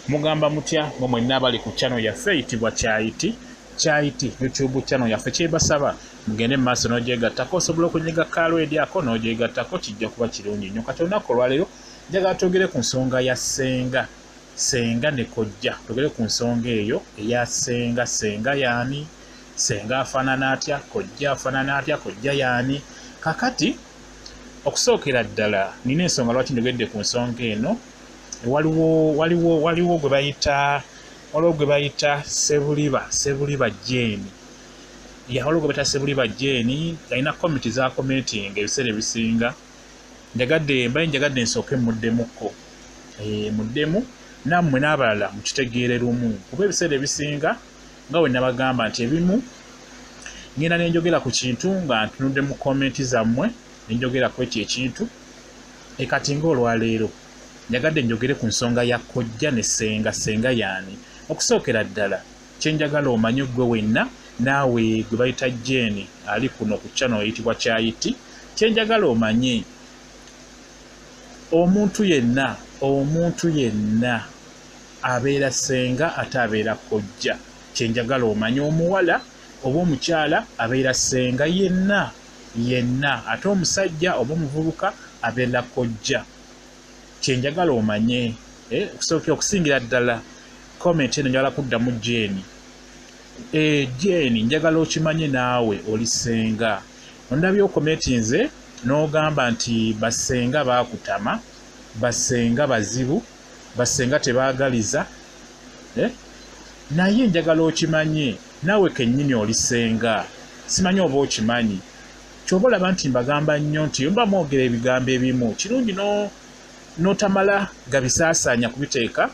Mugamba mutya mwe mwenna abali ku channel yaffe eyitibwa Kyayiti Kyayiti YouTube channel yaffe? Kyebasaba mugende mu maaso n'ogyegattako, osobola okunyiga kaalwedi ako n'ogyegattako, kijja kuba kirungi nnyo. Kati olunaku olwaleero njagala twogere ku nsonga ya ssenga, ssenga ne kojja. Twogere ku nsonga eyo eya ssenga. Ssenga yaani? Ssenga afaanana atya? Kojja afaanana atya? Kojja yaani? Kakati okusookera ddala nina ensonga lwaki njogedde ku nsonga eno. Waliwo gwe bayita, waliwo gwe bayita Sebuliba, Sebuliba Jane. Ya, waliwo gwe bayita Sebuliba Jane, alina comment za commenting ebiseera ebisinga. Njagadde mbaye njagadde nsooke muddemukko. Muddemu nammwe n'abalala mukitegeere lumu, kuba ebiseera ebisinga nga bwe nabagamba nti ebimu ngenda ne njogera ku kintu nga ntunudde mu comment zammwe ne njogera ku ekyo ekintu. Kati ng'olwaleero njagadde njogere ku nsonga ya kojja ne ssenga. Ssenga yaani? Okusookera ddala kye njagala omanye ggwe wenna naawe gwe bayita Jane ali kuno ku channel eyitibwa Kyayiti, kye njagala omanye omuntu yenna, omuntu yenna abeera ssenga ate abeera kojja. Kye njagala omanye omuwala oba omukyala abeera ssenga yenna yenna, ate omusajja oba omuvubuka abeera kojja. Kye njagala omanye, okusingira ddala comment eno njagala kuddamu Jane. Jane, njagala okimanye naawe oli ssenga. Ondabye okomentinze n'ogamba nti bassenga baakutama, bassenga bazibu, bassenga tebaagaliza. Naye njagala okimanye naawe kennyini oli ssenga. Simanyi oba okimanyi. Ky'oba olaba nti mbagamba nnyo nti mba mwogera ebigambo ebimu kirungi n'otamala gabisaasaanya kubiteeka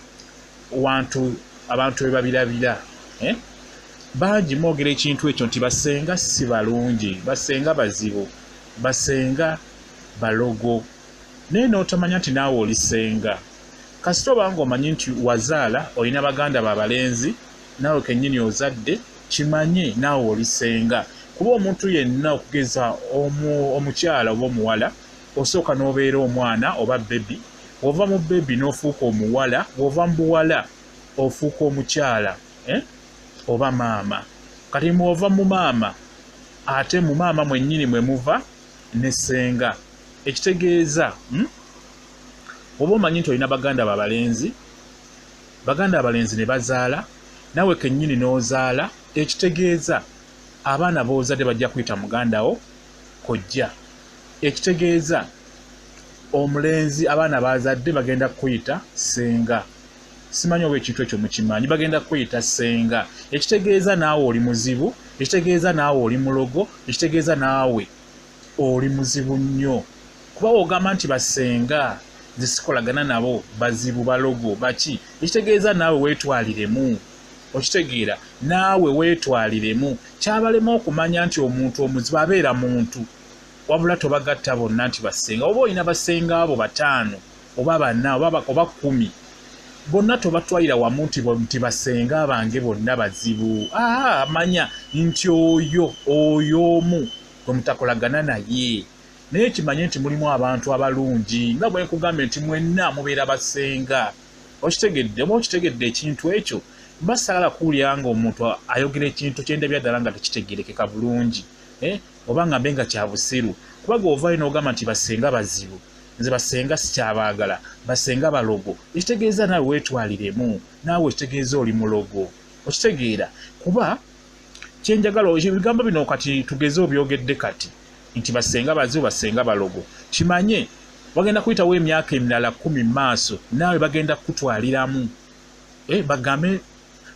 wantu abantu we babirabira. Bangi mwogera ekintu ekyo nti bassenga si balungi, bassenga bazibu, bassenga balogo, naye n'otamanya nti naawe oli ssenga. Kasita obanga omanyi nti wazaala, olina baganda babalenzi, naawe kennyini ozadde, kimanye naawe oli ssenga. Kuba omuntu yenna okugeza omukyala oba omuwala, osooka n'obeera omwana oba baby, w'ova mu baby n'ofuuka omuwala, w'ova mu buwala ofuuka omukyala, oba maama. Kati mw'ova mu maama, ate mu maama mwennyini mwe muva ne ssenga. Ekitegeeza, oba omanyi nti olina baganda babalenzi, baganda abalenzi ne bazaala, naawe kennyini n'ozaala, ekitegeeza abaana b'ozadde bajja kuyita muganda wo kojja. Ekitegeeza omulenzi abaana b'azadde bagenda kuyita ssenga. Simanyi oba ekintu ekyo mukimanyi, bagenda kuyita ssenga. Ekitegeeza naawe oli muzibu, ekitegeeza naawe oli mulogo, ekitegeeza naawe oli muzibu nnyo. Kuba w'ogamba nti bassenga nze sikolagana nabo, bazibu, balogo, baki, ekitegeeza naawe weetwaliremu. Okitegeera, naawe weetwaliremu. Kyabalema okumanya nti omuntu omuzibu abeera muntu, wabula tobagatta bonna nti bassenga. Oba olina bassenga abo 5 oba 4 oba 10, bonna tobatwalira wamu nti bassenga bange bonna bazibu. Manya nti oyo omu gwe mutakolagana naye. Naye kimanye nti mulimu abantu abalungi, nga bwe nkugambye nti mwenna mubeera bassenga. Okitegedde? Oba okitegedde ekintu ekyo? Mba saagala kuwulira ng'omuntu ayogera ekintu kye ndabya ddala nga tekitegeerekeka bulungi, oba nga mbe nga kya busiru. Kuba gw'ovaayo n'ogamba nti bassenga bazibu, nze bassenga sikyabaagala, bassenga balogo, ekitegeeza naawe weetwaliremu, naawe ekitegeeza oli mulogo. Okitegeera? Kuba kye njagala, ebigambo bino kati tugeze obyogedde kati nti bassenga bazibu, bassenga balogo, kimanye wagenda kuyitawo emyaka emirala 10 mu maaso, naawe bagenda kukutwaliramu.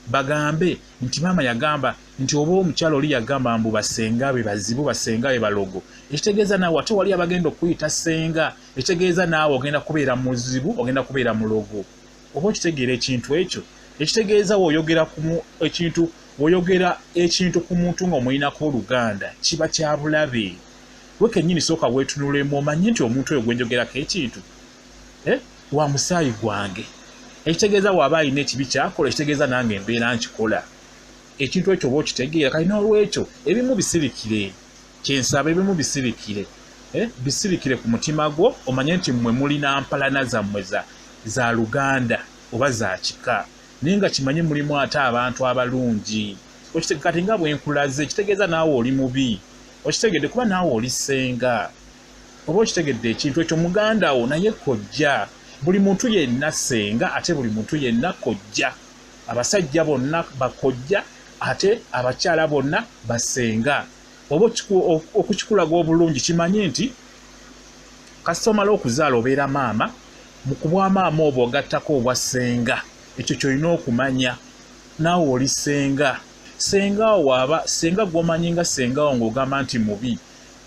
Bagambe nti maama yagamba nti oba omukyala oli yagamba mbu bassenga be bazibu, bassenga be balogo. Ekitegeeza naawe ate wali abagenda okuyita ssenga, ekitegeeza naawe ogenda kubeera muzibu, ogenda kubeera mulogo. Oba okitegeera ekintu ekyo? Ekitegeeza w'oyogera ku ekintu, w'oyogera ekintu ku muntu ng'omuyinako oluganda, kiba kya bulabe. Gwe kennyini sooka weetunulemu omanye nti omuntu oyo gwe njogerako ekintu, wa musaayi gwange. Ekitegeeza bw'aba alina ekibi ky'akola, ekitegeeza nange mbeera nkikola. Ekintu ekyo oba okitegeera. Kale n'olwekyo ebimu bisirikire, kyensaba ebimu bisirikire, bisirikire ku mutima gwo, omanye nti mmwe mulina mpalana zammwe za luganda. oba za kika, naye nga kimanye mulimu ate abantu abalungi. Kati nga bwenkulaze kitegeeza naawe oli mubi, okitegedde, kuba naawe oli ssenga, oba okitegedde ekintu ekyo. Muganda wo naye kojja, buli muntu yenna ssenga, ate buli muntu yenna kojja. Abasajja bonna bakojja, ate abakyala bonna bassenga. Oba okukikulaga obulungi, kimanye nti kasita omala okuzaala obeera maama, mu kubwa maama obwo ogattako obwa ssenga. Ekyo kyolina okumanya, naawe oli ssenga. Ssenga wo waaba ssenga gw'omanyi nga ssenga wo ng'ogamba nti mubi,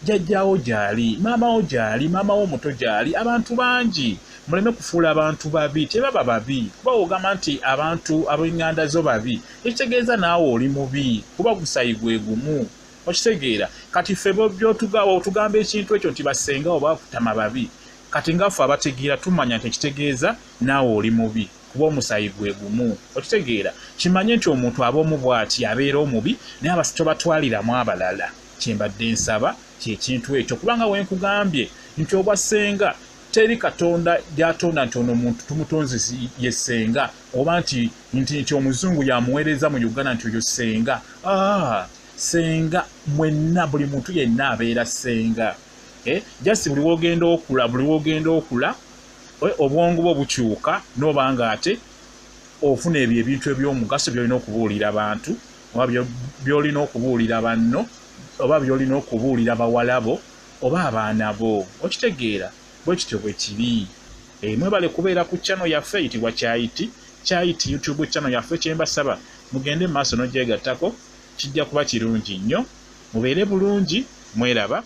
jjajjaawo gy'ali, maama wo gy'ali, maama wo omuto gy'ali, abantu bangi. Muleme kufuula abantu babi, tebaba babi. Kuba w'ogamba nti abantu ab'eŋŋanda zo babi, ekitegeeza naawe oli mubi, kuba gusayi gwe gumu. Okitegeera? Kati ffe otugamba ekintu ekyo nti bassenga wo bakutama babi, kati nga ffe abategeera tumanya nti ekitegeeza naawe oli mubi, kuba omusaayi gwe gumu. Okitegeera? Kimanye nti omuntu aba omu bw'ati abeera omubi, naye tobatwaliramu abalala. Kyembadde nsaba kyekintu ekyo, kubanga wenkugambye nti obwa ssenga teri Katonda gy'atonda nti ono omuntu tumutonze ye ssenga, oba nti nti omuzungu yamuweereza mu Uganda nti oyo ssenga. Ssenga mwenna, buli muntu yenna abeera ssenga. Just buli wogenda okula, buli wogenda okula obwongo bwo bukyuka, n'oba nga ate ofuna ebyo ebintu eby'omugaso by'olina okubuulira abantu, oba by'olina okubuulira banno, oba by'olina okubuulira bawala bo oba abaana bo. Okitegeera? Bwe kityo bwe kiri. Mwebale kubeera ku channel yaffe eyitibwa Kyayiti Kyayiti YouTube channel yaffe. Kyembasaba mugende mu maaso n'ogyegattako, kijja kuba kirungi nnyo. Mubeere bulungi, mweraba.